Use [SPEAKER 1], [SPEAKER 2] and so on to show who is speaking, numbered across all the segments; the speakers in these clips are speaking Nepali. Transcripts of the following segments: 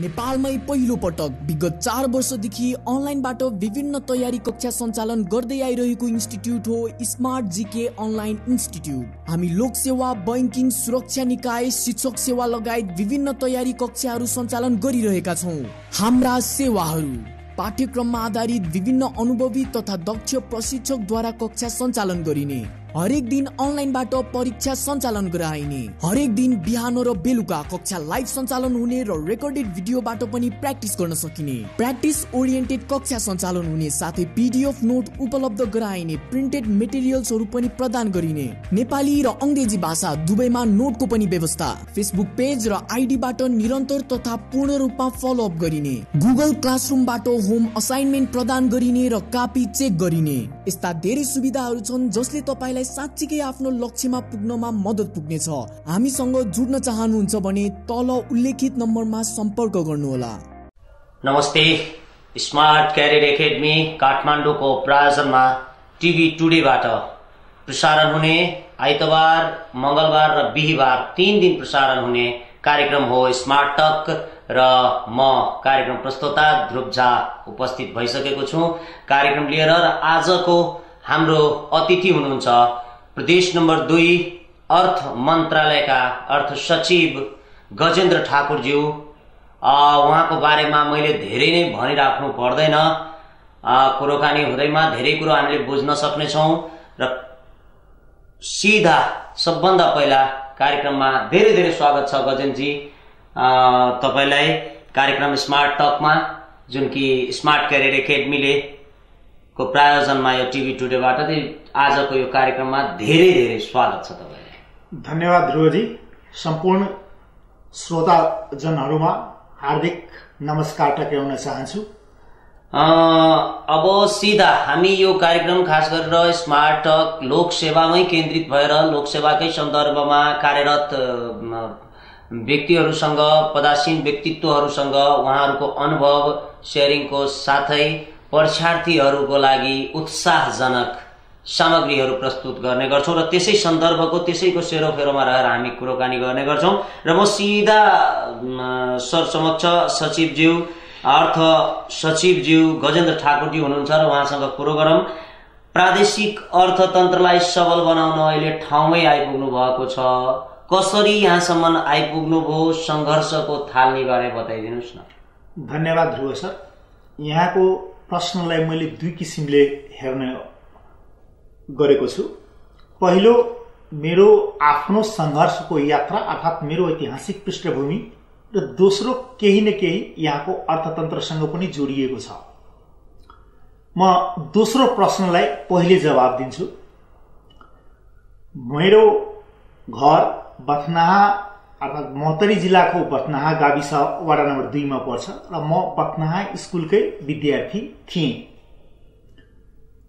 [SPEAKER 1] नेपालमै पहिलो पटक विगत 4 वर्षदेखि अनलाइनबाट विभिन्न तयारी कक्षा सञ्चालन गर्दै आइरहेको इन्स्टिट्युट हो स्मार्ट जीके अनलाइन इन्स्टिट्युट। हामी लोकसेवा, बैंकिङ, सुरक्षा निकाय, शिक्षक सेवा लगायत विभिन्न तयारी कक्षाहरू सञ्चालन गरिरहेका छौँ। हाम्रा सेवाहरू पाठ्यक्रममा आधारित विभिन्न अनुभवी तथा दक्ष प्रशिक्षकद्वारा कक्षा सञ्चालन गरिने, हरेक दिन अनलाइनबाट परीक्षा सञ्चालन गराइने, हरेक दिन बिहान र बेलुका कक्षा लाइभ सञ्चालन हुने र रेकर्डेड भिडियोबाट पनि प्र्याक्टिस गर्न सकिने, प्र्याक्टिस ओरिएन्टेड कक्षा सञ्चालन हुने साथै पीडीएफ नोट उपलब्ध गराइने, प्रिन्टेड मेटेरियल्सहरू पनि प्रदान गरिने, नेपाली र अंग्रेजी भाषा दुवैमा नोटको पनि व्यवस्था, फेसबुक पेज र आइडीबाट निरन्तर तथा पूर्ण रूपमा फलोअप गरिने, गुगल क्लासरुमबाट होम असाइनमेन्ट प्रदान गरिने र कापी चेक गरिने, यस्ता धेरै सुविधाहरू छन् जसले तपाईलाई साच्चीकै आफ्नो लक्ष्यमा पुग्नमा मद्दत पुग्नेछ। हामीसँग जुड्न चाहनुहुन्छ भने तल उल्लेखित नम्बरमा सम्पर्क गर्नुहोला।
[SPEAKER 2] नमस्ते, स्मार्ट क्यारियर एकेडमी काठमाडौँको प्रायोजनमा टिभी टुडेबाट प्रसारण हुने आइतबार, मंगलबार र बिहीबार 3 दिन प्रसारण हुने कार्यक्रम हो स्मार्ट टक र म कार्यक्रम प्रस्तोता ध्रुव झा उपस्थित भइसकेको छु कार्यक्रम लिएर। र आजको हाम्रो अतिथि हुनुहुन्छ प्रदेश नम्बर 2 अर्थ मन्त्रालयका अर्थ सचिव गजेन्द्र ठाकुरज्यू। उहाँको बारेमा मैले धेरै नै भनिराख्नु पर्दैन, कुराकानी हुँदैमा धेरै कुरो हामीले बुझ्न सक्नेछौँ। र सिधा सबभन्दा पहिला कार्यक्रममा धेरै धेरै स्वागत छ गजेन्द्रजी तपाईलाई कार्यक्रम स्मार्ट टकमा, जुन कि स्मार्ट क्यारियर एकेडमीले को प्रायोजनमा यो टिभी टुडेबाट आजको यो कार्यक्रममा धेरै धेरै स्वागत छ तपाईलाई।
[SPEAKER 3] धन्यवाद ध्रुवजी। सम्पूर्ण श्रोताजनहरूमा हार्दिक नमस्कार टक्राउन चाहन्छु।
[SPEAKER 2] अब सिधा हामी यो कार्यक्रम खास गरेर स्मार्ट टक लोकसेवामै केन्द्रित भएर लोकसेवाकै सन्दर्भमा कार्यरत व्यक्तिहरूसँग, पदासीन व्यक्तित्वहरूसँग उहाँहरूको अनुभव शेयरिङको साथै परीक्षार्थीहरूको लागि उत्साहजनक सामग्रीहरू प्रस्तुत गर्ने गर्छौं र त्यसै सन्दर्भको त्यसैको सेरोफेरोमा रहेर हामी कुराकानी गर्ने गर्छौं। र म सिधा सर समक्ष सचिवज्यू, अर्थ सचिवज्यू गजेन्द्र ठाकुरजी हुनुहुन्छ र उहाँसँग कुरो गरौँ। प्रादेशिक अर्थतन्त्रलाई सबल बनाउन अहिले ठाउँमै आइपुग्नु भएको छ, कसरी यहाँसम्म आइपुग्नु भयो, संघर्षको थालनी बारे बताइदिनुस् न।
[SPEAKER 3] धन्यवाद ध्रुव सर। यहाँको प्रश्नलाई मैले 2 किसिमले हेर्ने गरेको छु। पहिलो, मेरो आफ्नो संघर्षको यात्रा अर्थात् मेरो ऐतिहासिक पृष्ठभूमि, र दोस्रो केही न केही यहाँको अर्थतन्त्रसँग पनि जोडिएको छ। म दोस्रो प्रश्नलाई पहिले जवाब दिन्छु। मेरो घर बथनाहा अर्थात् महोत्तरी जिल्लाको बथनाहा गाविस वडा नम्बर 2 मा पर्छ र म बथनाहा स्कुलकै विद्यार्थी थिएँ।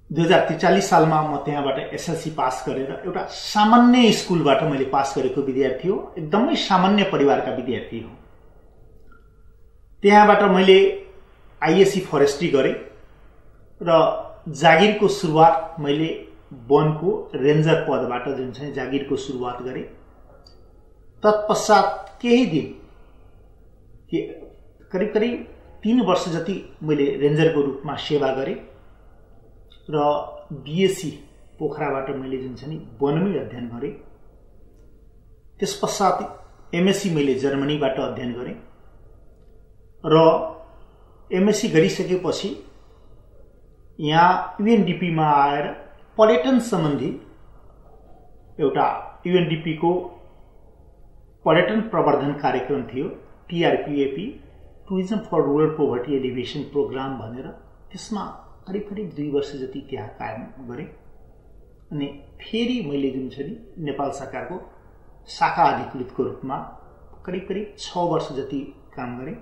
[SPEAKER 3] 2043 सालमा म त्यहाँबाट एसएलसी पास गरेर एउटा सामान्य स्कुलबाट मैले पास गरेको विद्यार्थी हो, एकदमै सामान्य परिवारका विद्यार्थी हो। त्यहाँबाट मैले आइएससी फरेस्ट्री गरेँ र जागिरको सुरुवात मैले वनको रेन्जर पदबाट जुन चाहिँ जागिरको सुरुवात गरेँ। तत्पश्चात केही दिन करिब 3 वर्ष जति मैले रेन्जरको रूपमा सेवा गरेँ र बीएससी पोखराबाट मैले जुन चाहिँ वनमै अध्ययन गरेँ। त्यसपश्चात एमएससी मैले जर्मनीबाट अध्ययन गरेँ र एमएससी गरिसकेपछि यहाँ यूएनडीपीमा आएर पर्यटन सम्बन्धी एउटा यूएनडीपीको पर्यटन प्रवर्धन कार्यक्रम थियो, TRPAP, tourism for rural poverty alleviation programme भनेर, त्यसमा करिब 2 वर्ष जति त्यहाँ कायम गरेँ। अनि फेरि मैले जुन छ नि नेपाल सरकारको शाखा अधिकृतको रूपमा करिब 6 वर्ष जति काम गरेँ।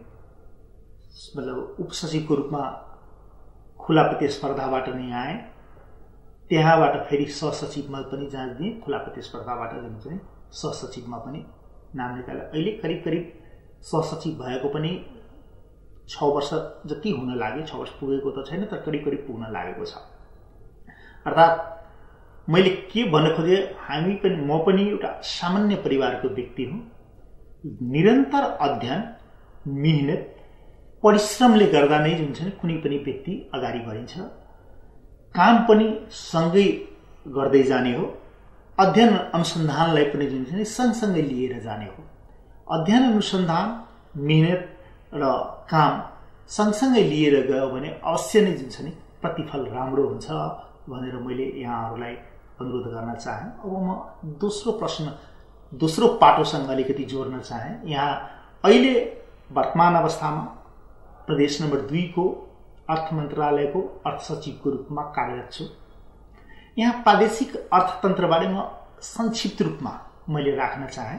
[SPEAKER 3] मतलब उपसचिवको रूपमा खुला प्रतिस्पर्धाबाट नै आएँ। त्यहाँबाट फेरि सहसचिवमा पनि जाँच दिएँ, खुला प्रतिस्पर्धाबाट जुन चाहिँ सहसचिवमा पनि नाम निकाले। अहिले करिब सहसचिव भएको पनि 6 वर्ष जति हुन लाग्यो। 6 वर्ष पुगेको त छैन, तर करिब पुग्न लागेको छ। अर्थात् मैले के भन्न खोजेँ, म पनि एउटा सामान्य परिवारको व्यक्ति हुँ। निरन्तर अध्ययन, मेहनत परिश्रमले गर्दा नै जुन छ नि कुनै पनि व्यक्ति अगाडि बढिन्छ। काम पनि सँगै गर्दै जाने हो, अध्ययन अनुसन्धानलाई पनि जुन छ नि सँगसँगै लिएर जाने हो। अध्ययन अनुसन्धान, मेहनत र काम सँगसँगै लिएर गयो भने अवश्य नै जुन छ नि प्रतिफल राम्रो हुन्छ भनेर मैले यहाँहरूलाई अनुरोध गर्न चाहे। अब म दोस्रो पाटोसँग अलिकति जोड्न चाहे। यहाँ अहिले वर्तमान अवस्थामा प्रदेश नम्बर 2 को अर्थ मन्त्रालयको अर्थ सचिवको रूपमा कार्यरत छु। यहाँ प्रादेशिक अर्थतन्त्रबारे म संक्षिप्त रूपमा मैले राख्न चाहे।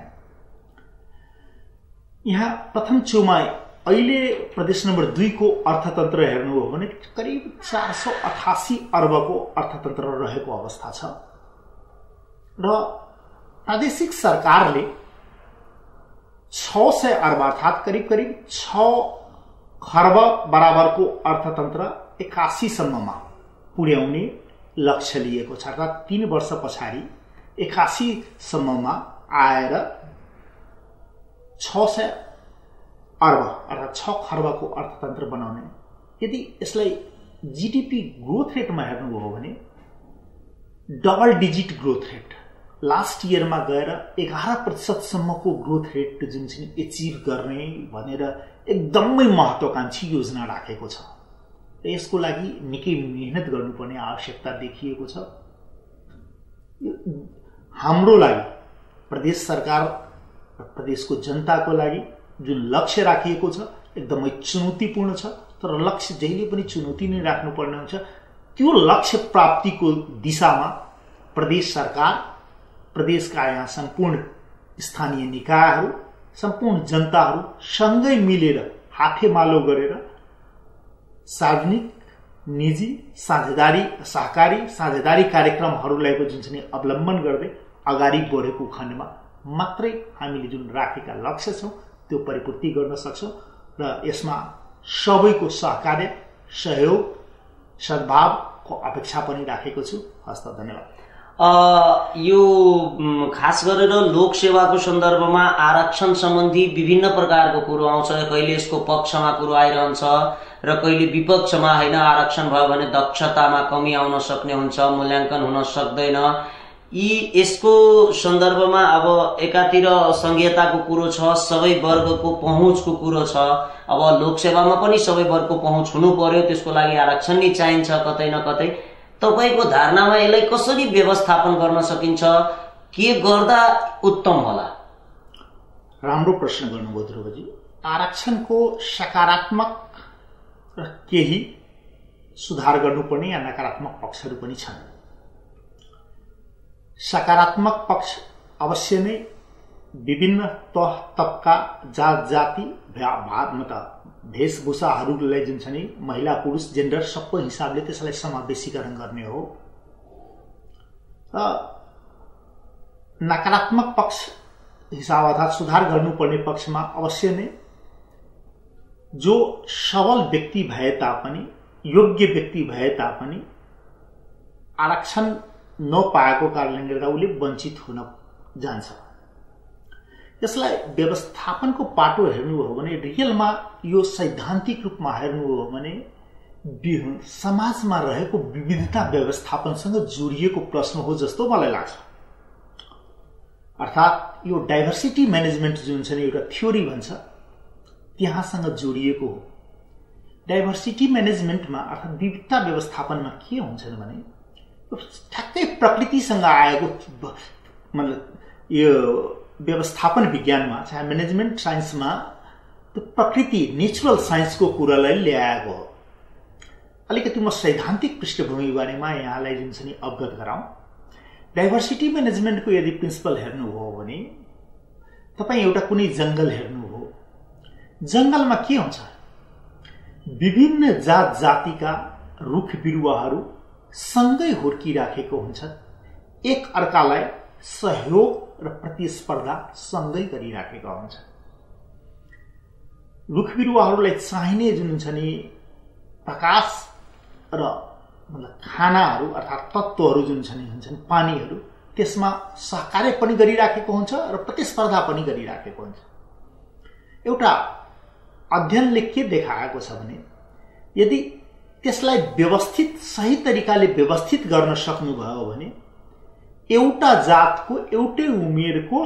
[SPEAKER 3] यहाँ प्रथम छेउमा अहिले प्रदेश नम्बर 2 को अर्थतन्त्र हेर्नु हो भने करिब 488 अर्बको अर्थतन्त्र रहेको अवस्था छ र प्रादेशिक सरकारले 600 अर्ब अर्थात करिब 6 खर्ब बराबरको अर्थतन्त्र 81 सम्ममा पुर्याउने लक्ष्य लिएको छ। अर्थात 3 वर्ष पछाडि 81 सम्ममा आएर 600 अर्ब अर्थात 6 खर्बको अर्थतन्त्र बनाउने। यदि यसलाई जीडीपी ग्रोथ रेटमा हेर्नु हो भने double digit growth rate last इयरमा गएर 11% सम्मको ग्रोथ रेट जुन चाहिँ एचिभ गर्ने भनेर एकदमै महत्त्वकांक्षी योजना राखेको छ। यसको लागि निकै मेहनत गर्नुपर्ने आवश्यकता देखिएको छ। हाम्रो लागि प्रदेश सरकार र प्रदेशको जनताको लागि जुन लक्ष्य राखिएको छ एकदमै चुनौतीपूर्ण छ, तर लक्ष्य जहिले पनि चुनौती नै राख्नुपर्ने हुन्छ। त्यो लक्ष्य प्राप्तिको दिशामा प्रदेश सरकार, प्रदेशका यहाँ सम्पूर्ण स्थानीय निकायहरू, सम्पूर्ण जनताहरू सँगै मिलेर हातेमालो गरेर सार्वजनिक, निजी सहकारी साझेदारी कार्यक्रमहरूलाई जुन चाहिँ अवलम्बन गर्दै अगाडि बढेको खण्डमा मात्रै हामीले जुन राखेका लक्ष्य छौं त्यो परिपूर्ति गर्न सक्छौं र यसमा सबैको सहकार्य, सहयोग, सद्भावको अपेक्षा पनि राखेको छु। हस्त, धन्यवाद।
[SPEAKER 2] यो खास गरेर लोकसेवाको सन्दर्भमा आरक्षण सम्बन्धी विभिन्न प्रकारको कुरो आउँछ। कहिले यसको पक्षमा कुरो आइरहन्छ र कहिले विपक्षमा। हैन, आरक्षण भयो भने दक्षतामा कमी आउन सक्ने हुन्छ, मूल्याङ्कन हुन सक्दैन। यसको सन्दर्भमा अब एकातिर संघीयताको कुरो छ, सबै वर्गको पहुँचको कुरो छ। अब लोकसेवामा पनि सबै वर्गको पहुँच हुनु पर्यो, त्यसको लागि आरक्षण नै चाहिन्छ कतै न कतै। तपाईको धारणामा यसलाई कसरी व्यवस्थापन गर्न सकिन्छ, के गर्दा उत्तम होला?
[SPEAKER 3] राम्रो प्रश्न गर्नुभयो ध्रुवजी। आरक्षणको सकारात्मक र केही सुधार गर्नुपर्ने या नकारात्मक पक्षहरू पनि छन्। सकारात्मक पक्ष अवश्य नै विभिन्न तह तबका, जात जाति, वेशभूषाहरूलाई जुन छ नि महिला पुरुष जेन्डर सबै हिसाबले त्यसलाई समावेशीकरण गर्ने हो। नकारात्मक पक्ष हिसाब अर्थात सुधार गर्नुपर्ने पक्षमा अवश्य नै जो सबल व्यक्ति भए तापनि, योग्य व्यक्ति भए तापनि आरक्षण नपाएको कारणले गर्दा उसले वञ्चित हुन जान्छ। यसलाई व्यवस्थापनको पाटो हेर्नु हो भने रियलमा यो सैद्धान्तिक रूपमा हेर्नु हो भने समाजमा रहेको विविधता व्यवस्थापनसँग जोडिएको प्रश्न हो जस्तो मलाई लाग्छ। अर्थात यो डाइभर्सिटी म्यानेजमेन्ट जुन छ नि एउटा थ्योरी भन्छ, त्यहाँसँग जोडिएको हो। डाइभर्सिटी म्यानेजमेन्टमा अर्थात विविधता व्यवस्थापनमा के हुन्छ भने ठ्याक्कै प्रकृतिसँग आएको, मतलब यो व्यवस्थापन विज्ञानमा चाहे म्यानेजमेन्ट साइन्समा त्यो प्रकृति नेचुरल साइन्सको कुरालाई ल्याएको हो। अलिकति म सैद्धान्तिक पृष्ठभूमिबारेमा यहाँलाई जुन छ नि अवगत गराउँ। डाइभर्सिटी म्यानेजमेन्टको यदि प्रिन्सिपल हेर्नु हो भने तपाईँ एउटा कुनै जंगल हेर्नु हो, जंगलमा के हुन्छ, विभिन्न जात जातिका रुख बिरुवाहरू सँगै हुर्किराखेको हुन्छ, एक अर्कालाई सहयोग र प्रतिस्पर्धा सँगै गरिराखेका हुन्छ। रुख बिरुवाहरूलाई चाहिने जुन छ नि प्रकाश र मतलब खानाहरू अर्थात तत्त्वहरू जुन छन् हुन्छन्, पानीहरू, त्यसमा सहकार्य पनि गरिराखेको हुन्छ र प्रतिस्पर्धा पनि गरिराखेको हुन्छ। एउटा अध्ययनले के देखाएको छ भने यदि त्यसलाई व्यवस्थित सही तरिकाले व्यवस्थित गर्न सक्नुभयो भने एउटा जातको एउटै उमेरको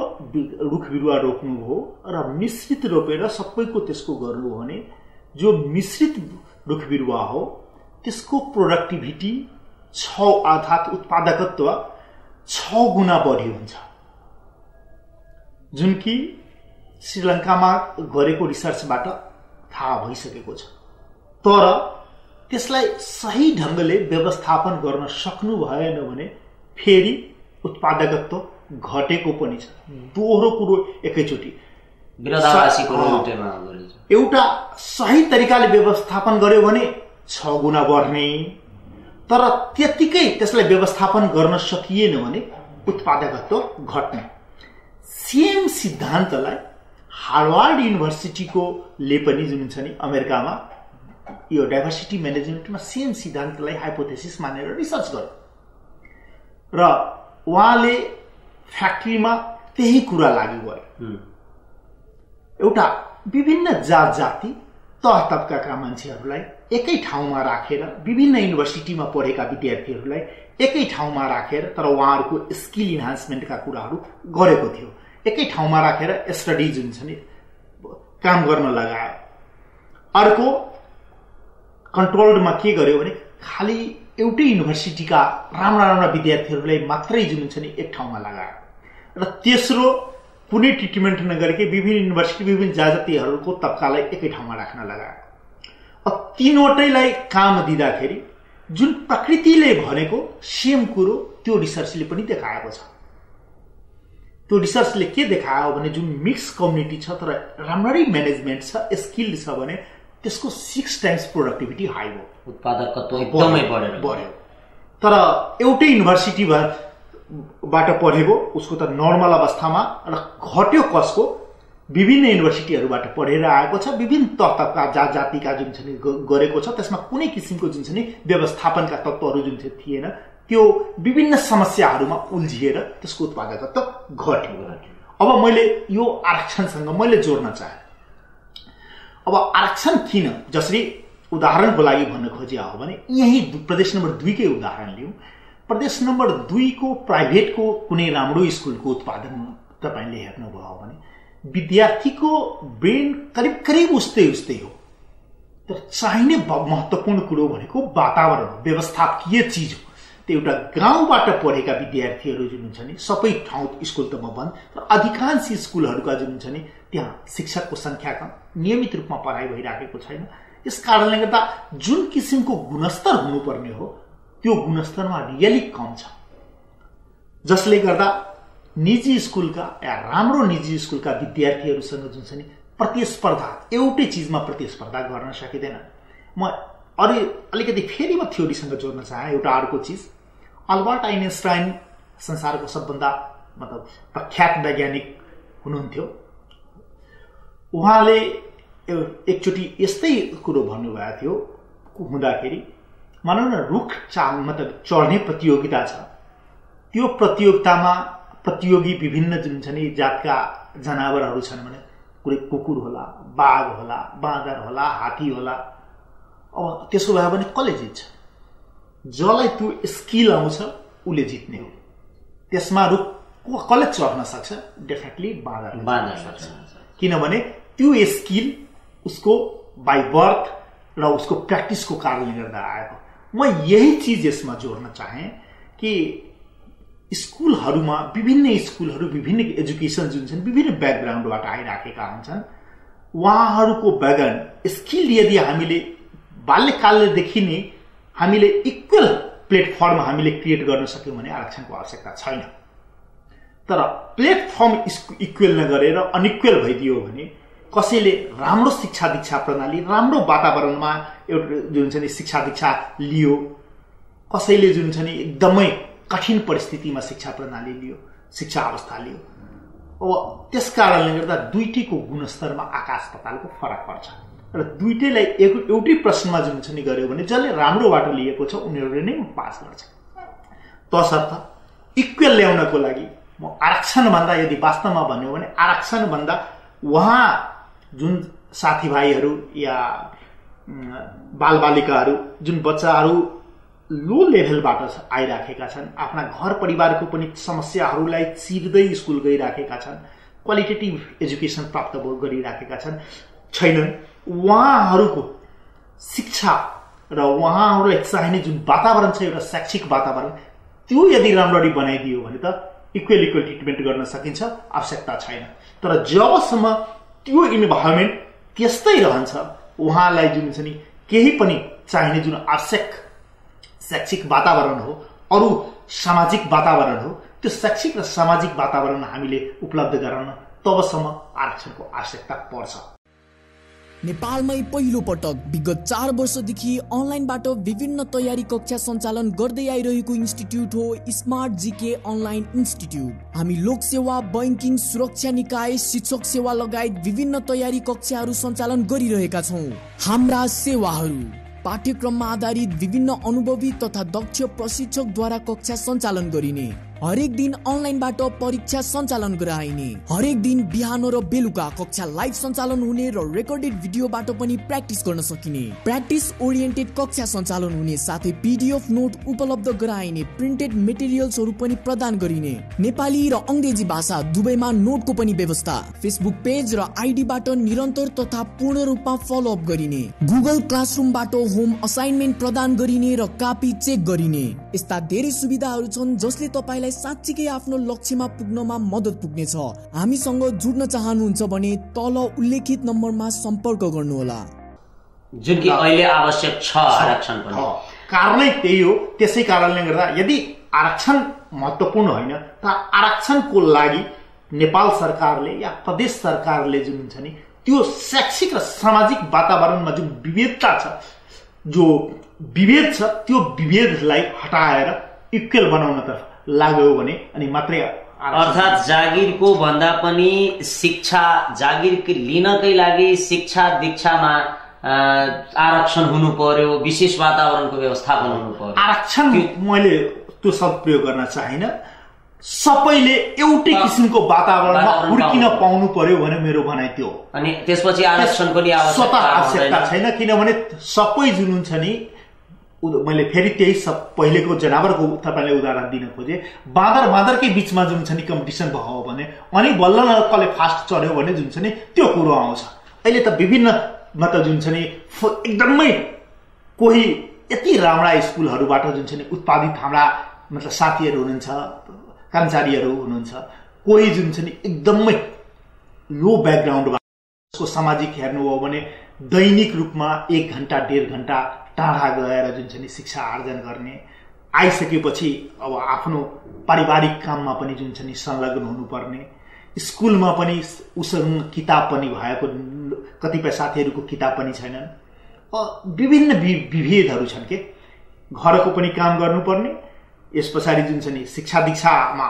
[SPEAKER 3] रुख बिरुवा रोप्नुभयो र मिश्रित रोपेर सबैको त्यसको गर्नुभयो भने जो मिश्रित रुख बिरुवा हो त्यसको प्रोडक्टिभिटी 6 अर्थात् उत्पादकत्व 6 गुना बढी हुन्छ, जुन कि श्रीलङ्कामा गरेको रिसर्चबाट थाहा भइसकेको छ। तर त्यसलाई सही ढंगले व्यवस्थापन गर्न सक्नु भएन भने फेरि उत्पादकत्व घटेको पनि छ। दोहोरो कुरो एकैचोटी
[SPEAKER 2] विरोधाभासी कुरो एउटैमा गरिन्छ।
[SPEAKER 3] एउटा सही तरिकाले व्यवस्थापन गर्यो भने 6 गुना बढ्ने, तर त्यतिकै त्यसलाई व्यवस्थापन गर्न सकिएन भने उत्पादकत्व घट्ने। सेम सिद्धान्तलाई हार्वर्ड युनिभर्सिटीको ले पनि जुन छ नि अमेरिकामा यो डाइभर्सिटी म्यानेजमेन्टमा सेम सिद्धान्तलाई हाइपोथेसिस मानेर रिसर्च गर्यो र उहाँले फ्याक्ट्रीमा त्यही कुरा लागू गर्यो। एउटा विभिन्न जात जाति तह तबकाका मान्छेहरूलाई एकै ठाउँमा राखेर, विभिन्न युनिभर्सिटीमा पढेका विद्यार्थीहरूलाई एकै ठाउँमा राखेर, तर उहाँहरूको स्किल इन्हान्समेन्टका कुराहरू गरेको थियो, एकै ठाउँमा राखेर स्टडी जुन छ नि काम गर्न लगायो। अर्को कन्ट्रोल्डमा के गर्यो भने खालि एउटै युनिभर्सिटीका राम्रा विद्यार्थीहरूलाई मात्रै जुन छ नि एक ठाउँमा लगायो र तेस्रो कुनै ट्रिटमेन्ट नगरेकै विभिन्न युनिभर्सिटी विभिन्न जातिहरूको तबकालाई एकै ठाउँमा राख्न लगायो। अब तीनवटैलाई काम दिँदाखेरि जुन प्रकृतिले भनेको सेम कुरो त्यो रिसर्चले पनि देखाएको छ। त्यो रिसर्चले के देखायो भने जुन मिक्स कम्युनिटी छ तर राम्ररी म्यानेजमेन्ट छ, स्किल्ड छ भने त्यसको 6 टाइम्स प्रोडक्टिभिटी हाई हो,
[SPEAKER 2] उत्पादकत्व एकदमै बढ्यो।
[SPEAKER 3] तर एउटै युनिभर्सिटीबाट पढेको उसको त नर्मल अवस्थामा र घट्यो कसको विभिन्न युनिभर्सिटीहरूबाट पढेर आएको छ, विभिन्न तहका जात जातिका जुन छ नि गरेको छ, त्यसमा कुनै किसिमको जुन छ नि व्यवस्थापनका तत्त्वहरू जुन चाहिँ थिएन, त्यो विभिन्न समस्याहरूमा उल्झिएर त्यसको उत्पादकत्व घट्यो। अब मैले यो आरक्षणसँग मैले जोड्न चाहे। अब आरक्षण किन, जसरी उदाहरणको लागि भन्न खोजिया हो भने यही प्रदेश नम्बर 2 कै उदाहरण लिउँ। प्रदेश नम्बर 2 को प्राइभेटको कुनै राम्रो स्कुलको उत्पादन तपाईले हेर्नुभयो भने विद्यार्थीको ब्रेन करिब उस्तै हो, तर चाहिने महत्त्वपूर्ण कुरो भनेको वातावरण, व्यवस्थापकीय चीज हो। त्यो एउटा गाउँबाट पढेका विद्यार्थीहरू जुन छ नि सबै ठाउँ स्कुल त बन्द, तर अधिकांश स्कुलहरूका जुन छ नि त्यहाँ शिक्षकको संख्या कम, नियमित रूपमा पढाइ भइराखेको छैन। यस कारणले गर्दा जुन किसिमको गुणस्तर हुनुपर्ने हो त्यो गुणस्तरमा रियली कम छ, जसले गर्दा निजी स्कुलका या राम्रो निजी स्कुलका विद्यार्थीहरूसँग जुन छ नि प्रतिस्पर्धा, एउटै चीजमा प्रतिस्पर्धा गर्न सकिँदैन। म अलिकति फेरि म थ्योरीसँग जोड्न चाहे। एउटा अर्को चीज, अल्बर्ट आइन्स्टाइन संसारको सबभन्दा प्रख्यात वैज्ञानिक हुनुहुन्थ्यो। उहाँले एकचोटि यस्तै कुरो भन्नुभएको थियो हुँदाखेरि, मानौ न रुख चढ्ने प्रतियोगिता छ, त्यो प्रतियोगितामा प्रतियोगी विभिन्न जुन छ नि जातका जनावरहरू छन् भने कुनै कुकुर होला, बाघ होला, बाँदर होला, हात्ती होला। अब त्यसो भयो भने कसले जित्छ? जसलाई त्यो स्किल आउँछ उसले जित्ने हो। त्यसमा रुख कसले चढ्न सक्छ? डेफिनेटली बाँदर सक्छ, किनभने त्यो स्किल उसको बाई बर्थ र उसको प्र्याक्टिसको कारणले गर्दा आएको। म यही चीज यसमा जोड्न चाहे कि स्कुलहरूमा विभिन्न एजुकेसन जुन छन् विभिन्न ब्याकग्राउन्डबाट आइराखेका हुन्छन्, उहाँहरूको ब्याकग्राउन्ड स्किल यदि हामीले बाल्यकालदेखि नै हामीले इक्वल प्लेटफर्म हामीले क्रिएट गर्न सक्यौँ भने आरक्षणको आवश्यकता छैन। तर प्लेटफर्म इक्वल नगरेर अनइक्वल भइदियो भने कसैले राम्रो शिक्षा दीक्षा प्रणाली, राम्रो वातावरणमा एउटा जुन छ नि शिक्षा दीक्षा लियो, कसैले जुन छ नि एकदमै कठिन परिस्थितिमा शिक्षा प्रणाली लियो, शिक्षा अवस्था लियो। अब त्यस कारणले गर्दा दुईटैको गुणस्तरमा आकाश पातालको फरक पर्छ र दुईटैलाई एउटै प्रश्नमा जुन छ नि गर्यो भने जसले राम्रो बाटो लिएको छ उनीहरूले नै पास गर्छ। तसर्थ इक्वल ल्याउनको लागि म आरक्षण भन्दा, यदि वास्तवमा भन्यो भने आरक्षण भन्दा उहाँ जुन साथीभाइहरू या बालबालिकाहरू जुन बच्चाहरू लो लेभलबाट आइराखेका छन्, आफ्ना घर परिवारको पनि समस्याहरूलाई चिर्दै स्कुल गइराखेका छन्, क्वालिटेटिभ एजुकेसन प्राप्त गरिराखेका छैनन्, उहाँहरूको शिक्षा र उहाँहरूलाई चाहिने जुन वातावरण छ, एउटा शैक्षिक वातावरण, त्यो यदि राम्ररी बनाइदियो भने त इक्वल ट्रिटमेन्ट गर्न सकिन्छ, आवश्यकता छैन। तर जबसम्म त्यो इन्भाइरोमेन्ट त्यस्तै रहन्छ, उहाँलाई जुन छ नि केही पनि चाहिने जुन आवश्यक शैक्षिक वातावरण हो, अरू सामाजिक वातावरण हो, त्यो शैक्षिक र सामाजिक वातावरण हामीले उपलब्ध गराउन तबसम्म आरक्षणको आवश्यकता पर्छ।
[SPEAKER 1] नेपालमै पहिलो पटक विगत 4 वर्षदेखि अनलाइनबाट विभिन्न तयारी कक्षा सञ्चालन गर्दै आइरहेको इन्स्टिट्युट हो स्मार्ट जीके अनलाइन इन्स्टिट्युट। हामी लोक सेवा, बैंकिङ, सुरक्षा निकाय, शिक्षक सेवा लगायत विभिन्न तयारी कक्षाहरू सञ्चालन गरिरहेका छौँ। हाम्रा सेवाहरू: पाठ्यक्रममा आधारित विभिन्न अनुभवी तथा दक्ष प्रशिक्षकद्वारा कक्षा सञ्चालन गरिने, हरेक दिन अनलाइनबाट परीक्षा सञ्चालन गराइने, हरेक दिन बिहान र बेलुका कक्षा लाइभ सञ्चालन हुने र रेकर्डेड भिडियोबाट पनि प्र्याक्टिस गर्न सकिने, प्र्याक्टिस ओरिएन्टेड कक्षा सञ्चालन हुने, साथै पीडीएफ नोट उपलब्ध गराइने, प्रिन्टेड मेटेरियल्सहरू पनि प्रदान गरिने, नेपाली र अंग्रेजी भाषा दुवैमा नोटको पनि व्यवस्था, फेसबुक पेज र आइडीबाट निरन्तर तथा पूर्ण रूपमा फलोअप गरिने, गुगल क्लासरुमबाट होम असाइनमेन्ट प्रदान गरिने र कापी चेक गरिने, यस्ता धेरै सुविधाहरू छन् जसले तपाईलाई साँच्चीकै आफ्नो लक्ष्यमा पुग्नमा मद्दत पुग्नेछ। हामीसँग जुड्न चाहनुहुन्छ भने तल उल्लेखित नम्बरमा सम्पर्क गर्नुहोला।
[SPEAKER 2] जुन कि अहिले आवश्यक छ आरक्षण पनि
[SPEAKER 3] कारणै त्यही हो। त्यसै कारणले गर्दा यदि आरक्षण महत्त्वपूर्ण होइन त आरक्षणको लागि नेपाल सरकारले या प्रदेश सरकारले जुन हुन्छ नि त्यो शैक्षिक र सामाजिक वातावरणमा जुन विभेदता छ, जो विभेद छ, त्यो विभेदलाई हटाएर इक्वल बनाउनतर्फ लाग्यो भने अनि मात्रै
[SPEAKER 2] अर्थात् जागिरको भन्दा पनि शिक्षा, जागिर लिनकै लागि शिक्षा दीक्षामा आरक्षण हुनु पर्यो, विशेष वातावरणको व्यवस्थापन हुनु पर्यो।
[SPEAKER 3] आरक्षण मैले त्यो शब्द प्रयोग गर्न चाहिन, सबैले एउटै किसिमको वातावरणमा हुर्किन पाउनु पर्यो भने मेरो भनाइ त्यो।
[SPEAKER 2] अनि त्यसपछि आरक्षण पनि
[SPEAKER 3] आवश्यकता छैन, किनभने सबै जुन हुन्छ नि, मैले फेरि त्यही पहिलेको जनावरको तपाईँले उदाहरण दिन खोजेँ। बाँदरकै बिचमा जुन छ नि कम्पिटिसन भयो भने अनि बल्ल न कसले फास्ट चढ्यो भने जुन छ नि त्यो कुरो आउँछ। अहिले त विभिन्न मतलब जुन छ नि एकदमै कोही यति राम्रा स्कुलहरूबाट जुन छ नि उत्पादित हाम्रा मतलब साथीहरू हुनुहुन्छ, कर्मचारीहरू हुनुहुन्छ, कोही जुन छ नि एकदमै लो ब्याकग्राउन्डबाट, उसको सामाजिक हेर्नु हो भने दैनिक रूपमा 1 घण्टा 1.5 घण्टा टाढा गएर जुन छ नि शिक्षा आर्जन गर्ने, आइसकेपछि अब आफ्नो पारिवारिक काममा पनि जुन छ नि संलग्न हुनुपर्ने, स्कुलमा पनि उसँग किताब पनि भएको कतिपय साथीहरूको किताब पनि छैनन्, विभिन्न विभेदहरू छन् के, घरको पनि काम गर्नुपर्ने, यस पछाडि जुन छ नि शिक्षा दीक्षामा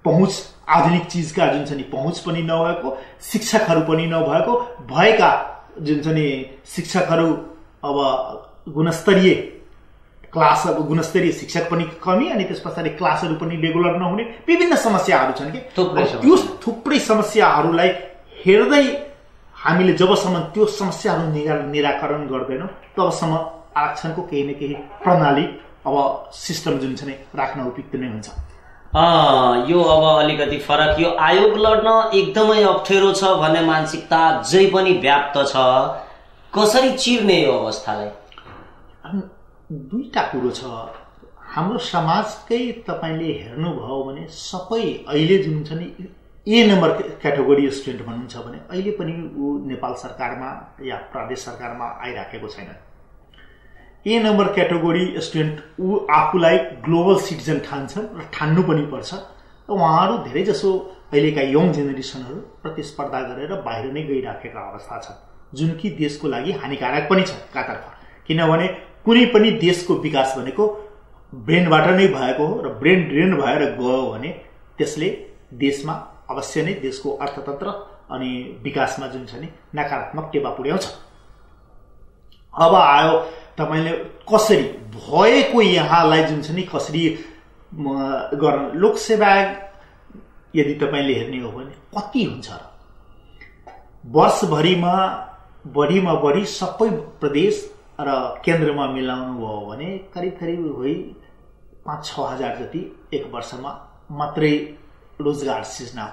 [SPEAKER 3] पहुँच, आधुनिक चिजका जुन छ नि पहुँच पनि नभएको, शिक्षकहरू पनि नभएको, भएका जुन छ नि शिक्षकहरू अब गुणस्तरीय शिक्षक पनि कमी, अनि त्यस पछाडि क्लासहरू पनि रेगुलर नहुने, विभिन्न समस्याहरू छन् कि। त्यो थुप्रै समस्याहरूलाई हेर्दै हामीले जबसम्म त्यो समस्याहरू निराकरण गर्दैनौँ तबसम्म आरक्षणको केही न केही प्रणाली अब सिस्टम जुन छ नि राख्न उपयुक्त नै हुन्छ।
[SPEAKER 2] यो अब अलिकति फरक, यो आयोग लड्न एकदमै अप्ठ्यारो छ भन्ने मानसिकता जै पनि व्याप्त छ, कसरी चिर्ने यो अवस्थालाई?
[SPEAKER 3] दुईटा कुरो छ। हाम्रो समाजकै तपाईले हेर्नुभयो भने सबै अहिले जुन छ नि ए नम्बर क्याटेगोरी स्टुडेन्ट भन्नुहुन्छ भने अहिले पनि ऊ नेपाल सरकारमा या प्रदेश सरकारमा आइराखेको छैन। ए नम्बर क्याटेगोरी स्टुडेन्ट ऊ आफूलाई ग्लोबल सिटिजन ठान्छन् र ठान्नु पनि पर्छ। उहाँहरू धेरै जसो अहिलेका यङ जेनेरेसनहरू प्रतिस्पर्धा गरेर बाहिर नै गइराखेका अवस्था छ, जुन कि देशको लागि हानिकारक पनि छ एकातर्फ, किनभने कुनै पनि देशको विकास भनेको ब्रेनबाट नै भएको हो र ब्रेन ड्रेन भएर गयो भने त्यसले देशमा अवश्य नै देशको अर्थतन्त्र अनि विकासमा जुन छ नि नकारात्मक टेवा पुर्याउँछ। अब आयो तपाईले कसरी भएको यहाँलाई जुन छ नि कसरी गर्न, लोकसेवा यदि तपाईले हेर्ने हो भने कति हुन्छ र वर्षभरिमा बढीमा बढी सबै प्रदेश र केन्द्रमा मिलाउनु भयो भने करिब करिब 5-6 हजार जति एक वर्षमा मात्रै रोजगार सृजना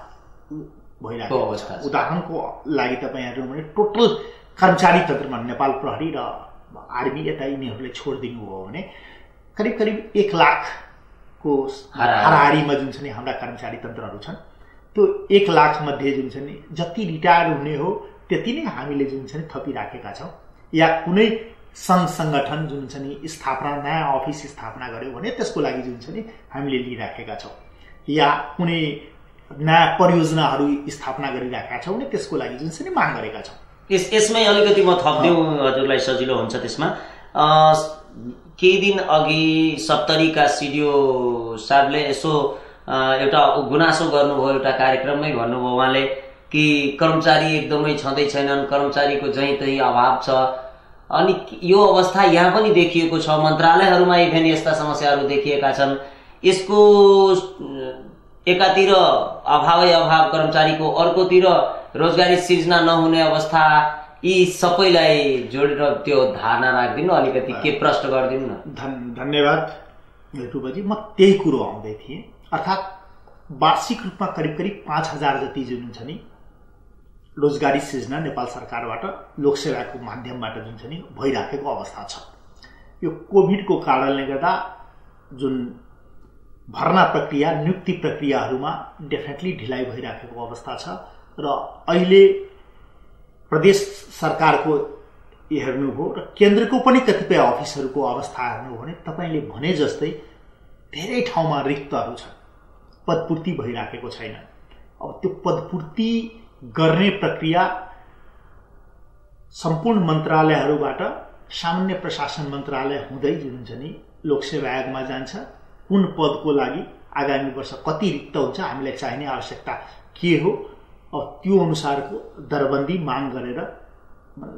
[SPEAKER 3] भइरहेको अवस्था। उदाहरणको लागि तपाईहरु भने टोटल कर्मचारी तन्त्रमा नेपाल प्रहरी र आर्मी यता यिनीहरूले छोडिदिनु भयो भने करिब करिब 1 लाख को हाराहारीमा जुन छ नि हाम्रा कर्मचारी तन्त्रहरू छन्। त्यो 1 लाख मध्ये जुन छ नि जति रिटायर हुने हो त्यति नै हामीले जुन छ नि थपिराखेका छौं। या कुनै संघ संगठन जुन छ नि स्थापना नयाँ अफिस स्थापना गर्यो भने त्यसको लागि जुन छ नि हामीले लिइराखेका छौं। या कुनै नयाँ परियोजनाहरू स्थापना गरिराखेका छौं भने त्यसको लागि जुन छ नि माग गरेका छौं।
[SPEAKER 2] यसमै अलिकति म थप्दिउ हजुरलाई सजिलो हुन्छ। त्यसमा केही दिन अघि 70 का सिडिओ साहबले यसो एउटा गुनासो गर्नुभयो, एउटा कार्यक्रममै भन्नुभयो उहाँले कि कर्मचारी एकदमै छँदै छैनन्, कर्मचारीको जहीँ तहीँ अभाव छ। अनि यो अवस्था यहाँ पनि देखिएको छ, मन्त्रालयहरूमा इभेन यस्ता समस्याहरू देखिएका छन्। यसको एकातिर अभावै अभाव कर्मचारीको, अर्कोतिर रोजगारी सृजना नहुने अवस्था, यी सबैलाई जोडेर त्यो धारणा राख्दिनु, अलिकति के प्रश्न गरिदिनु न।
[SPEAKER 3] धन्यवाद रुबजी। म त्यही कुरो आउँदै थिएँ। अर्थात् वार्षिक रूपमा करिब करिब 5000 जति जुन छ नि रोजगारी सृजना नेपाल सरकारबाट लोकसेवाको माध्यमबाट जुन छ नि भइराखेको अवस्था छ। यो कोभिडको कारणले गर्दा जुन भर्ना प्रक्रिया, नियुक्ति प्रक्रियाहरूमा डेफिनेटली ढिलाइ भइराखेको अवस्था छ। र अहिले प्रदेश सरकारको हेर्नुभयो र केन्द्रको पनि कतिपय अफिसहरूको अवस्था हेर्नु भने तपाईले भने जस्तै धेरै ठाउँमा रिक्तहरू छन्, पदपूर्ति भइराखेको छैन। अब त्यो पदपूर्ति गर्ने प्रक्रिया सम्पूर्ण मन्त्रालयहरूबाट सामान्य प्रशासन मन्त्रालय हुँदै जुन छ नि लोकसेवा आयोगमा जान्छ। कुन पदको लागि आगामी वर्ष कति रिक्त हुन्छ, हामीलाई चाहिने आवश्यकता के हो, अब त्यो अनुसारको दरबन्दी माग गरेर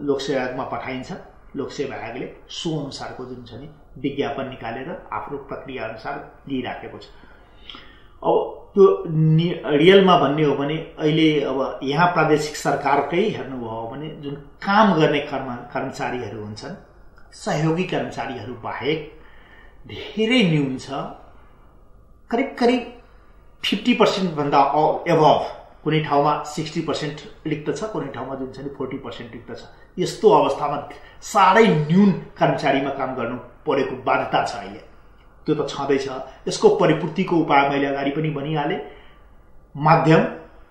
[SPEAKER 3] लोकसेवा आयोगमा पठाइन्छ। लोकसेवा आयोगले सो अनुसारको जुन छ नि विज्ञापन निकालेर आफ्नो प्रक्रिया अनुसार लिइराखेको छ। अब त्यो रियलमा भन्ने हो भने अहिले अब यहाँ प्रादेशिक सरकारकै हेर्नुभयो भने जुन काम गर्ने कर्मचारीहरू हुन्छन्, सहयोगी कर्मचारीहरू बाहेक धेरै न्यून छ। करिब करिब 50% भन्दा एबभ, कुनै ठाउँमा 60% रिक्त छ, कुनै ठाउँमा जुन छ नि 40% रिक्त छ। यस्तो अवस्थामा साह्रै न्यून कर्मचारीमा काम गर्नु परेको बाध्यता छ अहिले। त्यो त छँदैछ। यसको परिपूर्तिको उपाय मैले अगाडि पनि भनिहालेँ। माध्यम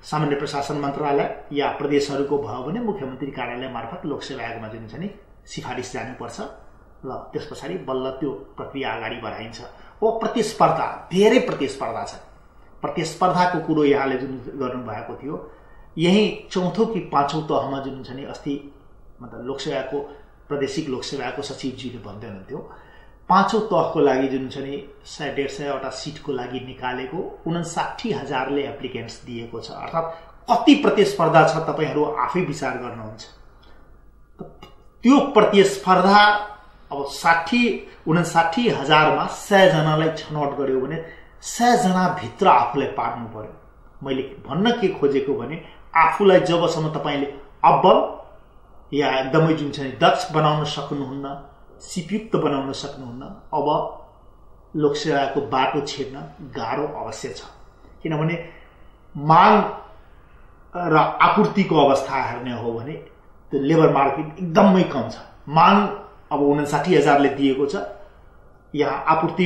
[SPEAKER 3] सामान्य प्रशासन मन्त्रालय या प्रदेशहरूको भयो भने मुख्यमन्त्री कार्यालय मार्फत लोकसेवा आयोगमा जुन छ नि सिफारिस जानुपर्छ र त्यस पछाडि बल्ल त्यो प्रक्रिया अगाडि बढाइन्छ। अब प्रतिस्पर्धा, धेरै प्रतिस्पर्धा छ। प्रतिस्पर्धाको कुरो यहाँले जुन गर्नुभएको थियो, यही चौथो कि पाँचौं तहमा जुन छ नि अस्ति मतलब लोकसेवाको प्रादेशिक लोकसेवाको सचिवजीले भन्दै हुनुहुन्थ्यो, पाँचौं तहको लागि जुन छ नि 100-150 वटा सिटको लागि निकालेको 59,000ले एप्लिकेन्ट्स दिएको छ। अर्थात् कति प्रतिस्पर्धा छ तपाईहरू आफै विचार गर्नुहुन्छ। त्यो प्रतिस्पर्धा अब 59,000 मा 100 जनालाई छनौट गर्यो भने 100 जना भित्र आफूलाई पार्नु पर्यो। मैले भन्न के खोजेको भने आफूलाई जबसम्म तपाईले अब्बल या एकदमै जुन छ नि दक्ष बनाउन सक्नुहुन्न, सिपयुक्त बनाउन सक्नुहुन्न, अब लोकसेवाको बाटो छेड्न गाह्रो अवश्य छ। किनभने माग र आपूर्तिको अवस्था हेर्ने हो भने त्यो लेबर मार्केट एकदमै कम छ। माग अब 59,000ले दिएको छ, यहाँ आपूर्ति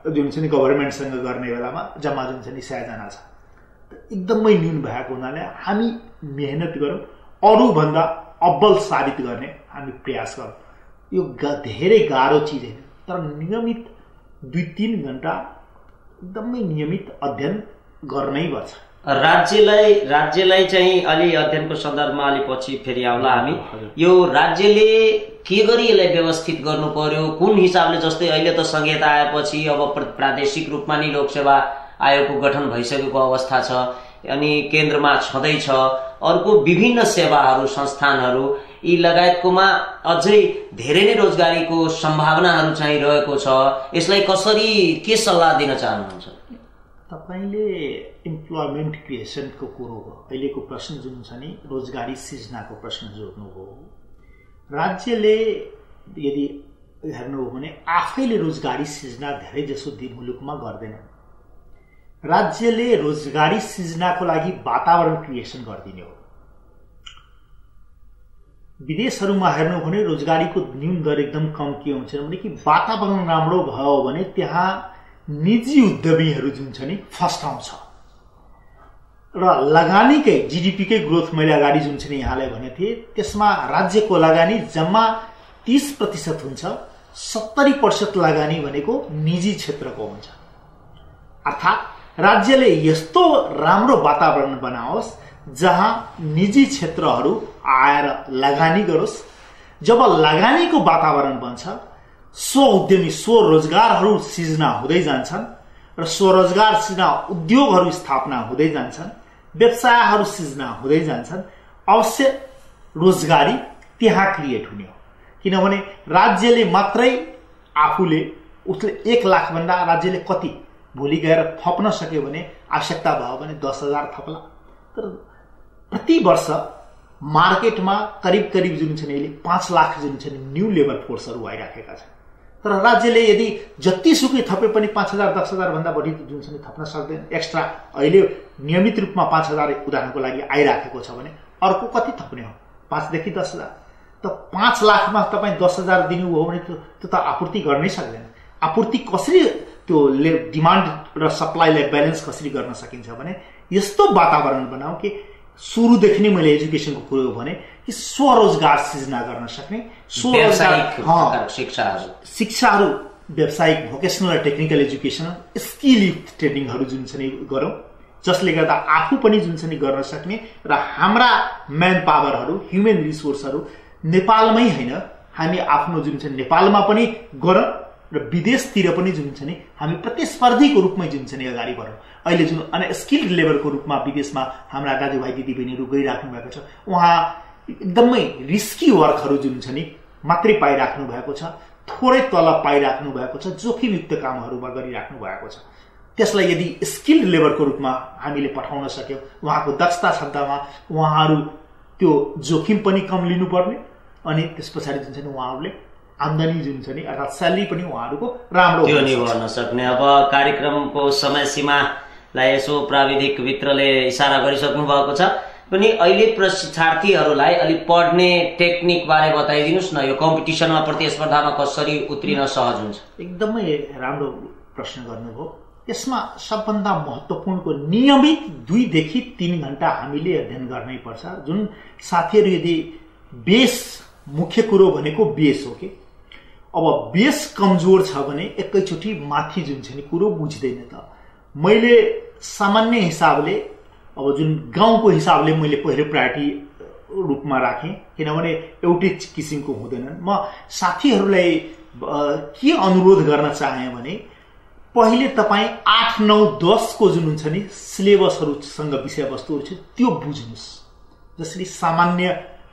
[SPEAKER 3] जुन छ नि गभर्नमेन्टसँग गर्ने बेलामा जम्मा जुन छ नि 100 जना छ। एकदमै न्यून भएको हुनाले हामी मेहनत गरौँ, अरू भन्दा अब्बल साबित गर्ने हामी प्रयास गरौँ। यो धेरै गाह्रो चिज होइन, तर नियमित 2-3 घण्टा एकदमै नियमित अध्ययन गर्नै पर्छ।
[SPEAKER 2] राज्यलाई चाहिँ अलि अध्ययनको सन्दर्भमा अलि पछि फेरि आउला हामी। यो राज्यले के गरी यसलाई व्यवस्थित गर्नु पर्यो, कुन हिसाबले, जस्तै अहिले त संहिता आएपछि अब प्रादेशिक रूपमा नि लोकसेवा आयोगको गठन भइसकेको अवस्था छ, अनि केन्द्रमा छँदैछ, अर्को विभिन्न सेवाहरू संस्थानहरू यी लगायतकोमा अझै धेरै नै रोजगारीको सम्भावनाहरू चाहिँ रहेको छ। यसलाई कसरी के सल्लाह दिन चाहनुहुन्छ?
[SPEAKER 3] तपाईले इम्प्लोयमेन्ट क्रिएसनको कुरो हो, अहिलेको प्रश्न जुन छ नि रोजगारी सृजनाको प्रश्न जोड्नु हो। राज्यले यदि हेर्नु हो भने आफैले रोजगारी सिर्जना धेरै जसो मुलुकमा गर्दैन। राज्यले रोजगारी सिर्जनाको लागि वातावरण क्रिएसन गरिदिने हो। विदेशहरूमा हेर्नु हो भने रोजगारीको न्यून दर एकदम कम के हुन्छ भने कि वातावरण राम्रो भयो भने त्यहाँ निजी उद्यमीहरू जुन छ नि फस्टाउँछ र लगानीकै जीडीपीकै ग्रोथ मैले अगाडि जुन छ नि यहाँलाई भनेको थिएँ त्यसमा राज्यको लगानी जम्मा 30% हुन्छ, 70% लगानी भनेको निजी क्षेत्रको हुन्छ। अर्थात् राज्यले यस्तो राम्रो वातावरण बनाओस् जहाँ निजी क्षेत्रहरू आएर लगानी गरोस्। जब लगानीको वातावरण बन्छ स्व उद्यमी स्वरोजगारहरू सिर्जना हुँदै जान्छन् र स्वरोजगार सिर्जना उद्योगहरू स्थापना हुँदै जान्छन्, व्यवसायहरू सिर्जना हुँदै जान्छन्, अवश्य रोजगारी त्यहाँ क्रिएट हुने हो। किनभने राज्यले मात्रै आफूले उसले 1 लाख भन्दा राज्यले कति भोलि गएर थप्न सक्यो भने आवश्यकता भयो भने 10,000 थप्ला। तर प्रति वर्ष मार्केटमा करिब करिब जुन छ नि 5 लाख जुन छ नि न्यू लेबर फोर्सहरू आइराखेका छन्। तर राज्यले यदि जतिसुकै थपे पनि 5,000 10,000 भन्दा बढी जुन छ नि थप्न सक्दैन। एक्स्ट्रा अहिले नियमित रूपमा 5,000 उदाहरणको लागि आइराखेको छ भने अर्को कति थप्ने हो? 5 देखि 10,000। त 5 लाखमा तपाईँ 10,000 दिनुभयो भने त्यो त आपूर्ति गर्नै सक्दैन। आपूर्ति कसरी त्यो डिमान्ड र सप्लाईलाई ब्यालेन्स कसरी गर्न सकिन्छ भने यस्तो वातावरण बनाऊ कि सुरुदेखि नै मैले एजुकेसनको कुरो भने कि स्वरोजगार सिर्जना गर्न सक्ने स्वरोजगार शिक्षाहरू व्यावसायिक भोकेसनल र टेक्निकल एजुकेसन स्किल युक्त ट्रेनिङहरू जुन छ नि गरौँ, जसले गर्दा आफू पनि जुन छ नि गर्न सक्ने र हाम्रा म्यान पावरहरू ह्युमन रिसोर्सहरू नेपालमै होइन हामी आफ्नो जुन छ नेपालमा पनि गरौँ र विदेशतिर पनि जुन छ नि हामी प्रतिस्पर्धीको रूपमै जुन छ नि अगाडि बढौँ। अहिले जुन अनस्किल्ड लेबरको रूपमा विदेशमा हाम्रा दाजुभाइ दिदीबहिनीहरू गइराख्नु भएको छ, उहाँ एकदमै रिस्की वर्कहरू जुन छ नि मात्रै पाइराख्नु भएको छ, थोरै तलब पाइराख्नु भएको छ, जोखिमयुक्त कामहरूमा गरिराख्नु भएको छ। त्यसलाई यदि स्किल्ड लेबरको रूपमा हामीले पठाउन सक्यौँ, उहाँको दक्षता क्षमतामा उहाँहरू त्यो जोखिम पनि कम लिनुपर्ने अनि त्यस पछाडि जुन छ नि उहाँहरूले आम्दानी जुन छ नि अर्थात् स्यालेरी पनि उहाँहरूको राम्रो
[SPEAKER 2] त्यो नि गर्न सक्ने। अब कार्यक्रमको समय सीमालाई यसो प्राविधिक मित्रले इशारा गरिसक्नु भएको छ पनि अहिले प्रशिक्षार्थीहरूलाई अलि पढ्ने टेक्निक बारे बताइदिनुस् न। यो कम्पिटिसनमा प्रतिस्पर्धामा कसरी उत्रिन सहज हुन्छ?
[SPEAKER 3] एकदमै राम्रो प्रश्न गर्नुभयो। यसमा सबभन्दा महत्त्वपूर्णको नियमित 2 देखि 3 घण्टा हामीले अध्ययन गर्नै पर्छ। जुन साथीहरू यदि बेस मुख्य कुरो भनेको बेस हो कि अब बेस कमजोर छ भने एकैचोटि माथि जुन छ नि कुरो बुझ्दैन। त मैले सामान्य हिसाबले अब जुन गाउँको हिसाबले मैले पहिले प्रायोरिटी रूपमा राखेँ, किनभने एउटै किसिमको हुँदैनन्। म साथीहरूलाई के अनुरोध गर्न चाहे भने पहिले तपाईँ 8, 9, 10 को जुन हुन्छ नि सिलेबसहरूसँग विषयवस्तुहरू छ त्यो बुझ्नुहोस्। जसरी सामान्य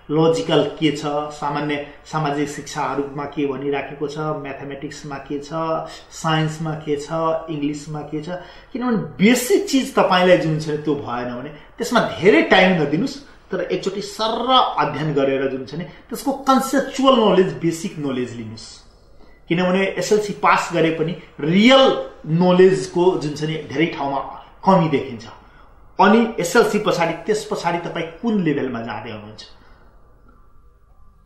[SPEAKER 3] लजिकल के छ, सामान्य सामाजिक शिक्षाहरूमा के भनिराखेको छ, म्याथमेटिक्समा के छ, साइन्समा के छ, इङ्ग्लिसमा के छ। किनभने बेसिक चिज तपाईँलाई जुन छ त्यो भएन भने त्यसमा धेरै टाइम नदिनुहोस्, तर एकचोटि सर्र अध्ययन गरेर जुन छ नि त्यसको कन्सेप्चुअल नलेज बेसिक नलेज लिनुहोस्। किनभने एसएलसी पास गरे पनि रियल नलेजको जुन छ नि धेरै ठाउँमा कमी देखिन्छ। अनि एसएलसी पछाडि त्यस पछाडि तपाईँ कुन लेभलमा जाँदै हुनुहुन्छ?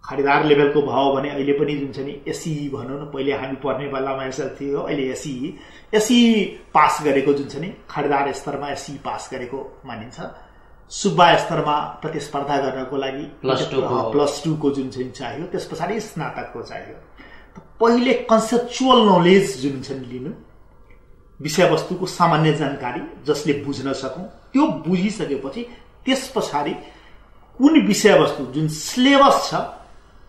[SPEAKER 3] खरिदार लेभलको भयो भने अहिले पनि जुन छ नि एसई भनौँ न, पहिले हामी पढ्ने बेलामा एसएलसी हो, अहिले एसई पास गरेको जुन छ नि खरिदार स्तरमा एसई पास गरेको मानिन्छ। सुब्बा स्तरमा प्रतिस्पर्धा गर्नको लागि +2 को जुन चाहिँ चाहियो, त्यस पछाडि स्नातकको चाहियो। पहिले कन्सेप्चुअल नलेज जुन छ नि लिनु, विषयवस्तुको सामान्य जानकारी जसले बुझ्न सकौँ, त्यो बुझिसकेपछि त्यस पछाडि कुन विषयवस्तु जुन सिलेबस छ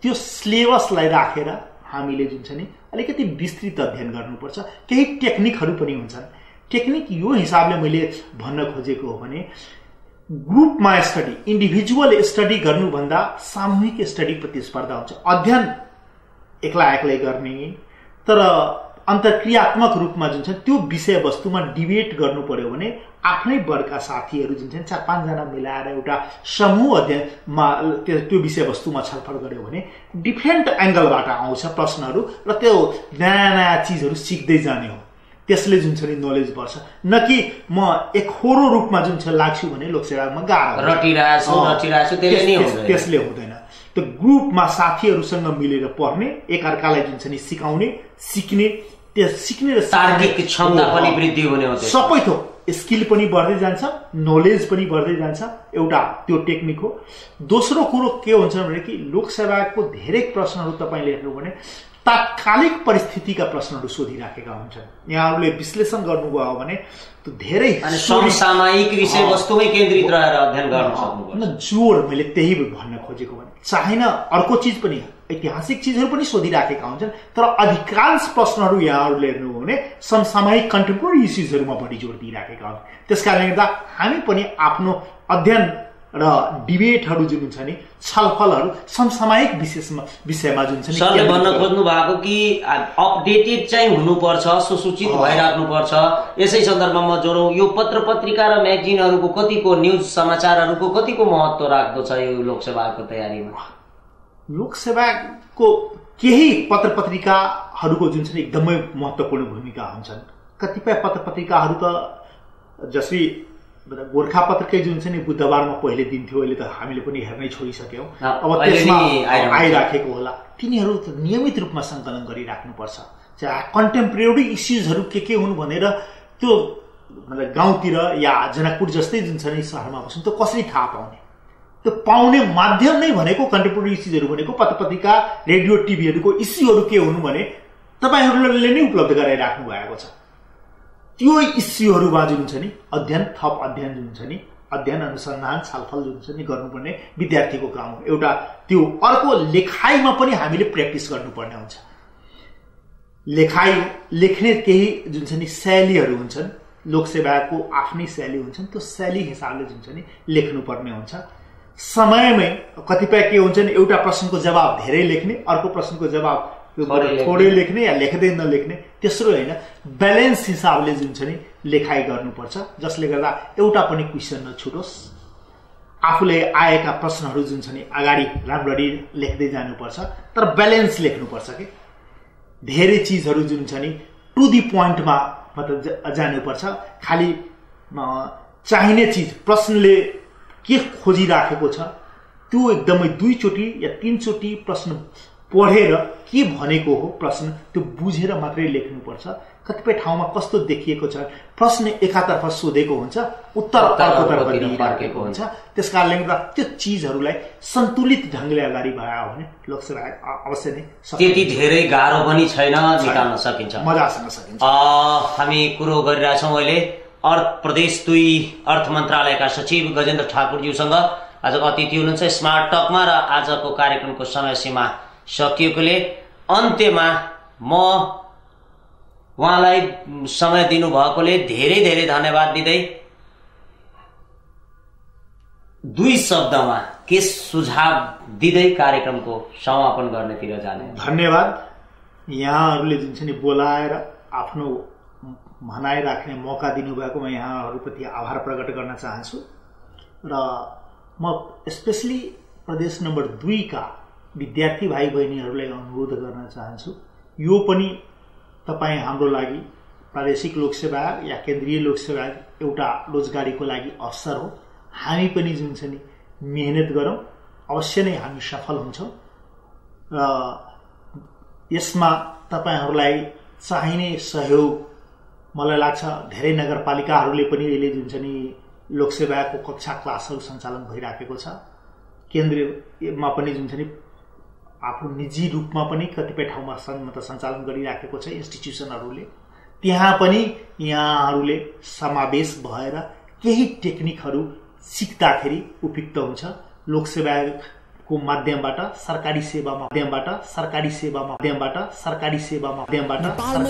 [SPEAKER 3] त्यो सिलेबसलाई राखेर हामीले जुन छ नि अलिकति विस्तृत अध्ययन गर्नुपर्छ। केही टेक्निकहरू पनि हुन्छन्। टेक्निक यो हिसाबले मैले भन्न खोजेको हो भने ग्रुपमा स्टडी, इन्डिभिजुअल स्टडी गर्नुभन्दा सामूहिक स्टडी प्रतिस्पर्धा हुन्छ। अध्ययन एक्लै गर्ने, तर अन्तर्क्रियात्मक रूपमा जुन छ त्यो विषयवस्तुमा डिबेट गर्नु पर्यो भने आफ्नै वर्गका साथीहरू जुन चाहिँ 4-5 जना मिलाएर एउटा समूह अध्ययनमा त्यो विषयवस्तुमा छलफल गर्यो भने डिफ्रेन्ट एंगलबाट आउँछ प्रश्नहरू र त्यो नयाँ चिजहरू सिक्दै जाने हो। त्यसले जुन छ नि नलेज बढ्छ, न कि म एकहोरो रूपमा जुन छ लाग्छु भने लोकसेवामा गाह्रो
[SPEAKER 2] रटिरहेछु
[SPEAKER 3] त्यसले हुँदैन। त्यो ग्रुपमा साथीहरूसँग मिलेर पढ्ने, एकअर्कालाई जुन छ नि सिकाउने, सिक्ने, त्यो सिक्ने र
[SPEAKER 2] तार्किक क्षमता पनि वृद्धि हुने हो।
[SPEAKER 3] सबै थोक स्किल पनि बढ्दै जान्छ, नलेज पनि बढ्दै जान्छ, एउटा त्यो टेक्निक हो। दोस्रो कुरो के हुन्छ भने कि लोकसेवाको धेरै प्रश्नहरू तपाईँले हेर्नु भने तात्कालिक परिस्थितिका प्रश्नहरू सोधिराखेका हुन्छन्। यहाँहरूले विश्लेषण गर्नुभयो भने त्यो धेरै
[SPEAKER 2] समसामयिक विषयवस्तुमै केन्द्रित रहेर अध्ययन गर्न सक्नुपर्छ।
[SPEAKER 3] जोड मैले त्यही भन्न खोजेको भने चाहिन अर्को चिज पनि, ऐतिहासिक चिजहरू पनि सोधिराखेका हुन्छन्, तर अधिकांश प्रश्नहरू यहाँहरूले हेर्नुभयो भने समसामयिक कन्टेम्पोरेरी इस्युजहरूमा बढी जोड दिइराखेका हुन्छन्। त्यसकारणले गर्दा हामी पनि आफ्नो अध्ययन र डिबेटहरू जुन हुन्छ नि, छलफलहरू समसामयिक विषयमा जुन छ नि।
[SPEAKER 2] सरले भन्न खोज्नु भएको कि अपडेटेड चाहिँ हुनुपर्छ, सुसूचित भइराख्नुपर्छ। यसै सन्दर्भमा जोडौँ, यो पत्र पत्रिका र म्यागजिनहरूको कतिको, न्युज समाचारहरूको कतिको महत्त्व राख्दछ यो लोकसेवाको तयारीमा?
[SPEAKER 3] लोकसेवाको केही पत्र पत्रिकाहरूको जुन छ नि एकदमै महत्त्वपूर्ण भूमिका हुन्छन्। कतिपय पत्र पत्रिकाहरू त जसरी गोर्खा पत्रकै जुन छ नि बुधबारमा पहिले दिन थियो, अहिले त हामीले पनि हेर्नै छोडिसक्यौँ, अब त्यसमा आइराखेको होला। तिनीहरू त नियमित रूपमा सङ्कलन गरिराख्नुपर्छ। चाहे कन्टेम्पोरेरी इस्युजहरू के हुन् भनेर त्यो मतलब गाउँतिर या जनकपुर जस्तै जुन छ नि सहरमा बस्नु, त्यो कसरी थाहा पाउने? त्यो पाउने माध्यम नै भनेको कन्टेम्पोरेरी इस्युजहरू भनेको पत्र पत्रिका, रेडियो, टिभीहरूको इस्युहरू के हुन् भने तपाईँहरूले नै उपलब्ध गराइराख्नु भएको छ। त्यो इस्युहरूमा जुन छ नि अध्ययन, थप अध्ययन जुन छ नि, अध्ययन अनुसन्धान छलफल जुन छ नि गर्नुपर्ने विद्यार्थीको काम हो। एउटा त्यो अर्को लेखाइमा पनि हामीले प्र्याक्टिस गर्नुपर्ने हुन्छ। लेखाइ लेख्ने केही जुन छ नि शैलीहरू हुन्छन्, लोकसेवाको आफ्नै शैली हुन्छन्, त्यो शैली हिसाबले जुन छ नि लेख्नुपर्ने हुन्छ। समयमै कतिपय के हुन्छ नि, एउटा प्रश्नको जवाब धेरै लेख्ने, अर्को प्रश्नको जवाब थोरै लेख्ने या लेख्दै नलेख्ने, तेस्रो होइन, ब्यालेन्स हिसाबले जुन छ नि लेखाइ गर्नुपर्छ, जसले गर्दा एउटा पनि क्वेसन नछुटोस्। आफूले आएका प्रश्नहरू जुन छ नि अगाडि राम्ररी लेख्दै जानुपर्छ, तर ब्यालेन्स लेख्नुपर्छ कि धेरै चिजहरू जुन छ नि टु दि पोइन्टमा मतलब जानुपर्छ। खालि चाहिने चिज, प्रश्नले के खोजिराखेको छ त्यो एकदमै 2 चोटि या 3 चोटि प्रश्न पढेर के भनेको हो प्रश्न त्यो बुझेर मात्रै लेख्नुपर्छ। कतिपय ठाउँमा कस्तो देखिएको छ, प्रश्न एकातर्फ सोधेको हुन्छ, उत्तर अर्कोतर्फ दिइराखेको हुन्छ। त्यसकारणले गर्दा त्यो चिजहरूलाई सन्तुलित ढङ्गले अगाडि बढायो भने लोकसेवा अवश्य नै
[SPEAKER 2] त्यति धेरै गाह्रो पनि छैन, निकाल्न सकिन्छ,
[SPEAKER 3] मजासँग सकिन्छ।
[SPEAKER 2] हामी कुरो गरिरहेछौँ अहिले प्रदेश 2 अर्थ मन्त्रालयका सचिव गजेन्द्र ठाकुरज्यूसँग। आजको अतिथि हुनुहुन्छ स्मार्ट टकमा र आजको कार्यक्रमको समय सीमा सकिएकोले अन्त्यमा म उहाँलाई समय दिनुभएकोले धेरै धेरै धन्यवाद दिँदै 2 शब्दमा के सुझाव दिँदै कार्यक्रमको समापन गर्नेतिर जाने?
[SPEAKER 3] धन्यवाद। यहाँहरूले जुन छ नि बोलाएर आफ्नो भनाइ राख्ने मौका दिनुभएकोमा यहाँहरूप्रति आभार प्रकट गर्न चाहन्छु र म स्पेशली प्रदेश नम्बर 2 का विद्यार्थी भाइ बहिनीहरूलाई अनुरोध गर्न चाहन्छु, यो पनि तपाईँ हाम्रो लागि प्रादेशिक लोकसेवा या केन्द्रीय लोकसेवा एउटा रोजगारीको लागि अवसर हो। हामी पनि जुन छ नि मेहनत गरौँ, अवश्य नै हामी सफल हुन्छौँ र यसमा तपाईहरूलाई चाहिने सहयोग मलाई लाग्छ धेरै नगरपालिकाहरूले पनि अहिले जुन छ नि लोकसेवाको कक्षा क्लासहरू सञ्चालन भइराखेको छ। केन्द्रमा पनि जुन छ नि आफ्नो निजी रूपमा पनि कतिपय ठाउँमा सञ्चालन गरिराखेको छ इन्स्टिट्युसनहरूले। त्यहाँ पनि यहाँहरूले समावेश भएर केही टेक्निकहरू सिक्दाखेरि उपयुक्त हुन्छ। लोकसेवाको माध्यमबाट सरकारी सेवामा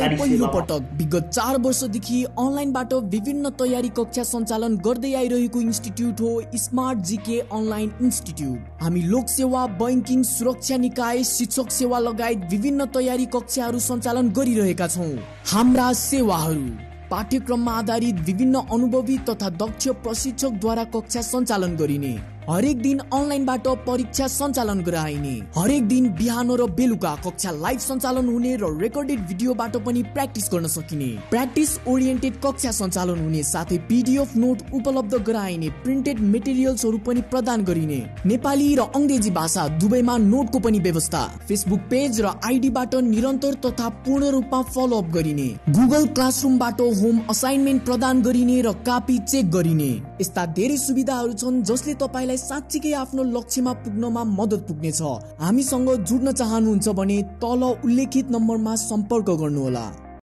[SPEAKER 1] पहिलो पटक विगत 4 वर्षदेखि अनलाइनबाट विभिन्न तयारी कक्षा सञ्चालन गर्दै आइरहेको इन्स्टिट्युट हो स्मार्ट जीके अनलाइन इन्स्टिट्युट। हामी लोकसेवा, बैंकिङ, सुरक्षा निकाय, शिक्षक सेवा लगायत विभिन्न तयारी कक्षाहरू सञ्चालन गरिरहेका छौँ। हाम्रा सेवाहरू पाठ्यक्रममा आधारित विभिन्न अनुभवी तथा दक्ष प्रशिक्षकद्वारा कक्षा सञ्चालन गरिने, हरेक दिन अनलाइनबाट परीक्षा सञ्चालन गराइने, हरेक दिन बिहान र बेलुका कक्षा लाइभ सञ्चालन हुने र रेकर्डेड भिडियोबाट पनि प्र्याक्टिस गर्न सकिने, प्र्याक्टिस ओरिएन्टेड कक्षा सञ्चालन हुने साथै पीडीएफ नोट उपलब्ध गराइने, प्रिन्टेड मेटेरियल्सहरू पनि प्रदान गरिने, नेपाली र अंग्रेजी भाषा दुवैमा नोटको पनि व्यवस्था, फेसबुक पेज र आइडीबाट निरन्तर तथा पूर्ण रूपमा फलोअप गरिने, गुगल क्लासरुमबाट होम असाइनमेन्ट प्रदान गरिने र कापी चेक गरिने, यस्ता धेरै सुविधाहरू छन् जसले तपाईलाई साँच्चीकै आफ्नो लक्ष्यमा पुग्नमा मद्दत पुग्नेछ। हामीसँग जुड्न चाहनुहुन्छ भने तल उल्लेखित नम्बरमा सम्पर्क गर्नुहोला।